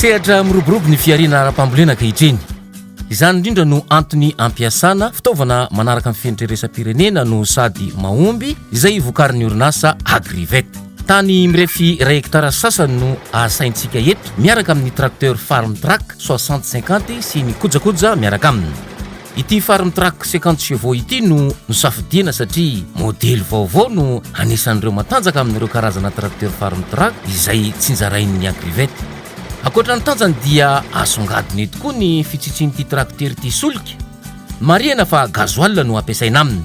Sehatra miroborobo ny fihariana ara-pambolena ankehitriny. Izany indrindra no antony ampiasana fitaovana manaraka ny fenitra iraisam-pirenena no sady mahomby izay vokarin'ny orinasa Agrivet. Tany mirefy iray hektara sasany no asaintsika eto miaraka amin'ny tracteur Farmtrac 60 50 sy ny kojakoja miaraka aminy. Ity Farmtrac 50 chevaux ity no nosafidiana satria modely vaovao no anisan'ireo matanjaka amin'ireo karazana tracteur Farmtrac izay tsinjarain'ny Agrivet. Ankoatra ny tanjany dia asongadina eto koa ny fitsitsian'ity tracteur ity solika. Marihana fa gasoil no ampiasaina aminy.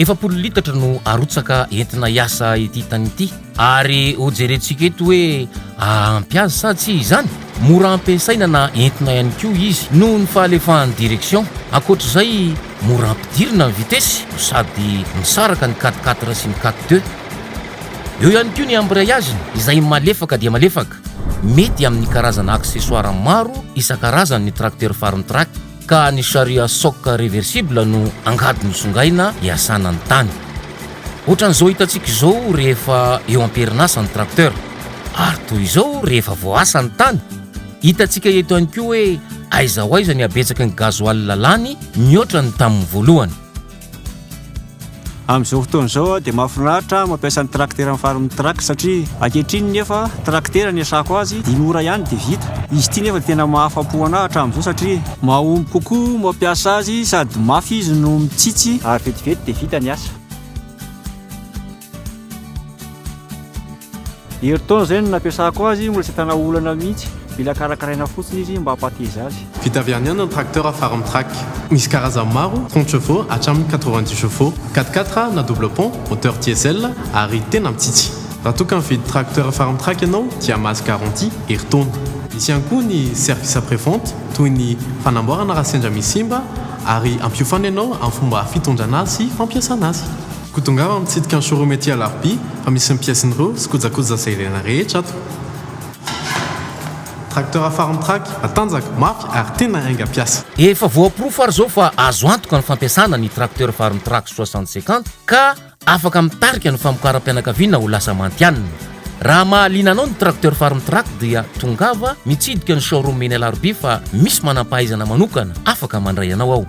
40 litatra no arotsaka entina hiasa ity tany ity. Ary hojerentsika eto hoe ahampy azy sa tsia izany? Mora ampiasaina na entina ihany koa izy noho ny fahalefahan'ny direction. Ankoatra izay, mora ampidirina ny vitesse no sady misaraka ny quatre quatre sy ny quatre deux. Eo ihany koa ny embrayage-ny izay malefaka dia malefaka. Mety amin'ny karazana accessoires maro isan-karazany ny tracteur Farmtrac ka ny charrue à soc réversible no angady nosongaina hiasana ny tany. Ohatran'izao hitantsika izao rehefa eo am-perinasa ny tracteur ary toy izao rehefa voaasa ny tany. Hitantsika eto ihany koa hoe aiza ho aiza ny habetsaky ny gasoil lany mihoatra ny tamin'ny voalohany. Amin'izao fotoana izao dia mahafinaritra mampiasa ny traktera amin'ny Farmtrac satria ankehitriny nefa traktera ny iasako azy dimy ora ihany dia vita. Izy ity nefa dia tena mahafa-po anahy hatramin'izao satria mahomby kokoa mampiasa azy sady mafy izy no mitsitsy ary vetivety dia vita ny asa. Herintaona izay no nampiasako azy, mbola tsy ahitana olana mihitsy, mila karakaraina fotsiny izy mba hampateza azy. Vita avy any ihany ny tracteur Farmtrac. Misy karazany maro, 30 chevaux hatramin'ny 90 chevaux, quatre quatre na double pont, moteur diesel ary tena mitsitsy. Raha toa ka mividy tracteur Farmtrac ianao dia mahazo garantie herintaona. Misy ihany koa ny service après vente toy ny fanamboarana raha sendra misy simba ary ampiofana ianao amin'ny fomba fitondrana azy sy fampiasana azy. Koa tongava mitsidika ny showroom ety Alarobia fa misy ny pièce-n'ireo sy kojakoja izay ilaina rehetra ato. Tracteur Farmtrac, matanjaka, mafy ary tena haingam-piasa. Efa voaporofo ary izao fa azo antoka ny fampiasana ny tracteur Farmtrac 60 50 ka afaka mitarika ny famokaram-pianakaviana ho lasa mantianina. Raha mahaliana anao ny tracteur Farmtrac dia tongava mitsidika ny showroom eny Alarobia fa misy manam-pahaizana manokana afaka mandray anao ao.